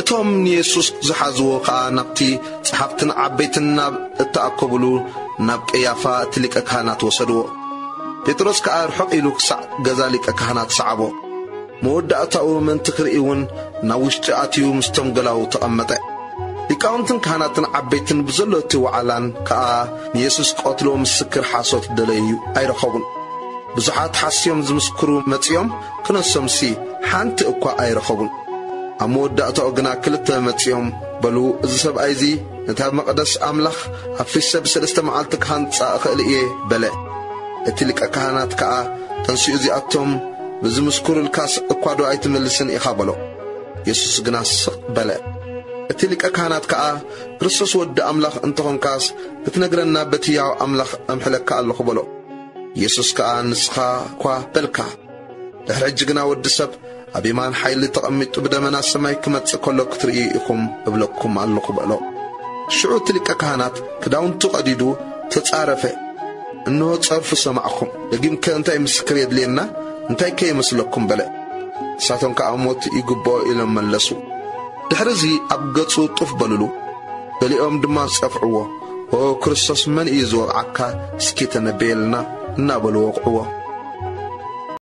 እቶም ንየሱስ ዝሓዝዎ ከኣ ናብቲ ጸሓፍትን ዓበይትን ናብ እተኣከቡሉ ናብ ቀያፋ እቲ ሊቀ ካህናት ወሰድዎ። ጴጥሮስ ከኣ ርሑቕ ኢሉ ክሳዕ ገዛ ሊቀ ካህናት ሰዓቦ። መወዳእታኡ ምእንቲ ክርኢ እውን ናብ ውሽጢ ኣትዩ ምስቶም ገላዉ ተቐመጠ። ሊቃውንትን ካህናትን ዓበይትን ብዘሎ እቲ ዋዕላን ከኣ ንየሱስ ክቐትልዎ ምስክር ሓሶት ደለዩ ኣይረኸቡን። ብዙሓት ሓስዮም ዝምስክሩ መጺኦም ክነሶምሲ ሓንቲ እኳ ኣይረኸቡን። ኣብ መወዳእታኡ ግና ክልተ መጺኦም በሉ፣ "እዚ ሰብኣይ እዚ ነታ መቕደስ ኣምላኽ ኣፍሪሰ ብሰለስተ መዓልቲ ክሃንጻ እኽእል እየ" በለ። እቲ ሊቀ ካህናት ከኣ ተንሲኡ፣ "እዚኣቶም ብዝምስክሩልካስ እኳ ዶ ኣይትምልስን ኢኻ?" በሎ። የሱስ ግና ስቕ በለ። እቲ ሊቀ ካህናት ከኣ፣ "ክርስቶስ ወዲ ኣምላኽ እንተኾንካስ ክትነግረና በቲ ያው ኣምላኽ ኣምሕለካ ኣለኹ" በሎ። የሱስ ከኣ፣ "ንስኻ እኳ በልካ። ድሕሪ ሕጂ ግና ወዲ ሰብ ኣብ የማን ሓይሊ ተቐሚጡ ብደመና ሰማይ ክመጽእ ከሎ ክትርእዩ ኢኹም እብለኩም ኣለኹ" በሎ። ሽዑ እቲ ሊቀ ካህናት ክዳውንቱ ቀዲዱ ተጻረፈ። "እንሆ ጸርፉ ሰማዕኹም። ደጊምከ እንታይ ምስክር የድልየና? እንታይከ ይመስለኩም?" በለ። ንሳቶም ከኣ፣ "ሞት ይግብኦ" ኢሎም መለሱ። ድሕርዚ ኣብ ገጹ ጡፍ በሉሉ። ገሊኦም ድማ ጸፍዕዎ፣ "ኦ ክርስቶስ፣ መን እዩ ዝወቕዓካ? እስኪ ተነበየልና" እናበሉ ወቕዕዎ።